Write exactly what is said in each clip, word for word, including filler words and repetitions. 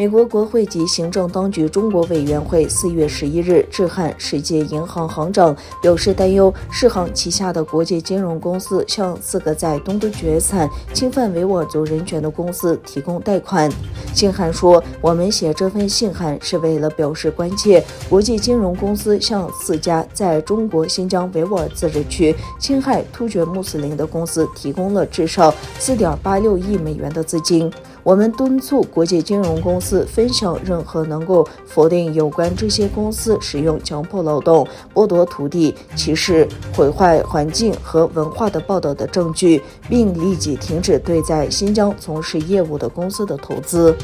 美国国会及行政当局中国委员会四月十一日致函世界银行行长，表示担忧世行旗下的国际金融公司向四个在东突厥斯坦侵犯维吾尔族人权的公司提供贷款。信函说，我们写这份信函是为了表示关切，国际金融公司向四家在中国新疆维吾尔自治区侵害突厥穆斯林的公司提供了至少四点八六亿美元的资金。我们敦促国际金融公司分享任何能够否定有关这些公司使用强迫劳动、剥夺土地、歧视、毁坏环境和文化的报道的证据，并立即停止对在新疆从事业务的公司的投资。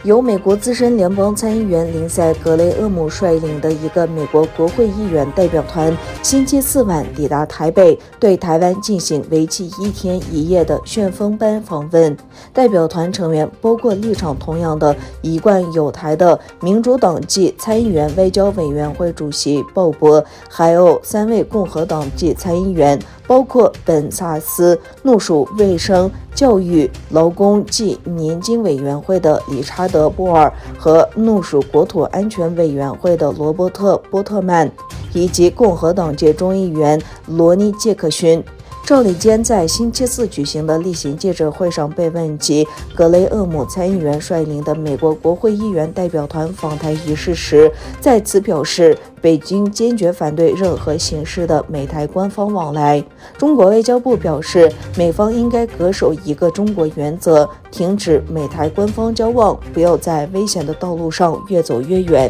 由美国资深联邦参议员林赛·格雷厄姆率领的一个美国国会议员代表团星期四晚抵达台北，对台湾进行为期一天一夜的旋风般访问。代表团成员包括立场同样的、一贯友台的民主党籍参议员外交委员会主席鲍勃，还有三位共和党籍参议员，包括本·萨斯，怒属卫生、教育、劳工暨年金委员会的理查德·布尔和怒属国土安全委员会的罗伯特·波特曼，以及共和党籍众议员罗尼·杰克逊。照例间在星期四举行的例行记者会上被问及格雷厄姆参议员率领的美国国会议员代表团访台一事时，再次表示北京坚决反对任何形式的美台官方往来。中国外交部表示，美方应该恪守一个中国原则，停止美台官方交往，不要在危险的道路上越走越远。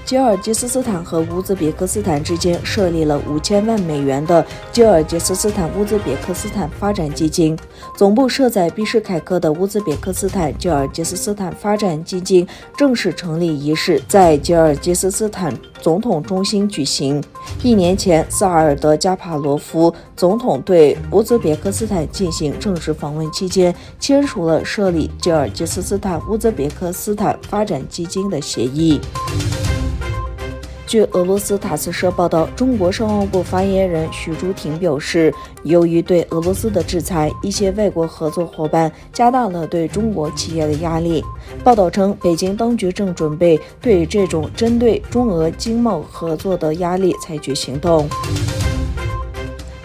吉尔吉斯斯坦和乌兹别克斯坦之间设立了五千万美元的吉尔吉斯斯坦乌兹别克斯坦发展基金，总部设在比什凯克的乌兹别克斯坦吉尔吉斯斯坦发展基金正式成立仪式在吉尔吉斯斯坦总统中心举行。一年前，萨尔德加帕罗夫总统对乌兹别克斯坦进行正式访问期间，签署了设立吉尔吉斯斯坦乌兹别克斯坦发展基金的协议。据俄罗斯塔斯社报道，中国商务部发言人许朱婷表示，由于对俄罗斯的制裁，一些外国合作伙伴加大了对中国企业的压力。报道称，北京当局正准备对这种针对中俄经贸合作的压力采取行动。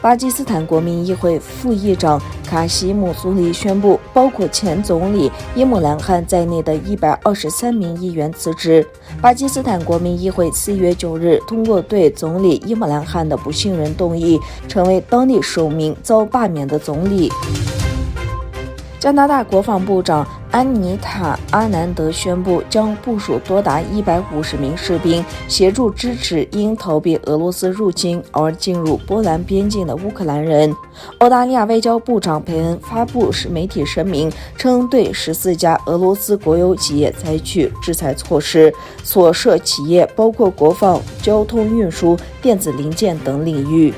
巴基斯坦国民议会副议长卡西姆苏利宣布，包括前总理伊姆兰汗在内的一百二十三名议员辞职。巴基斯坦国民议会四月九日通过对总理伊姆兰汗的不信任动议，成为当地首名遭罢免的总理。加拿大国防部长安妮塔·阿南德宣布将部署多达一百五十名士兵，协助支持因逃避俄罗斯入侵而进入波兰边境的乌克兰人。澳大利亚外交部长培恩发布媒体声明称，对十四家俄罗斯国有企业采取制裁措施，所涉企业包括国防、交通运输、电子零件等领域。